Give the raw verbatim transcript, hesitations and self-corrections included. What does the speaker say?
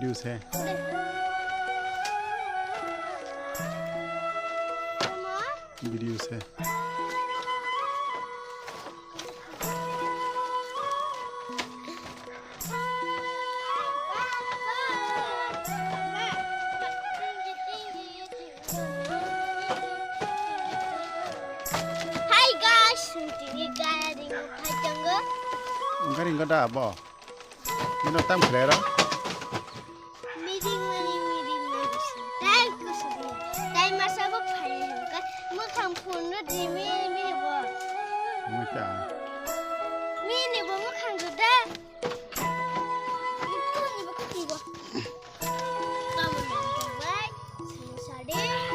Video se. Video se. Hi guys, tini gari phai tongo. Gari da bo. Ino tam khlai ro. Meeting mani meeting mani. Tai kusuri. Tai masa bo phai hangka. Mukhang phone ro di mi mi bo. Mucha. Mi ni bo mukhang ro da. Ni bo kuti bo. Kamu nang bai. Sari.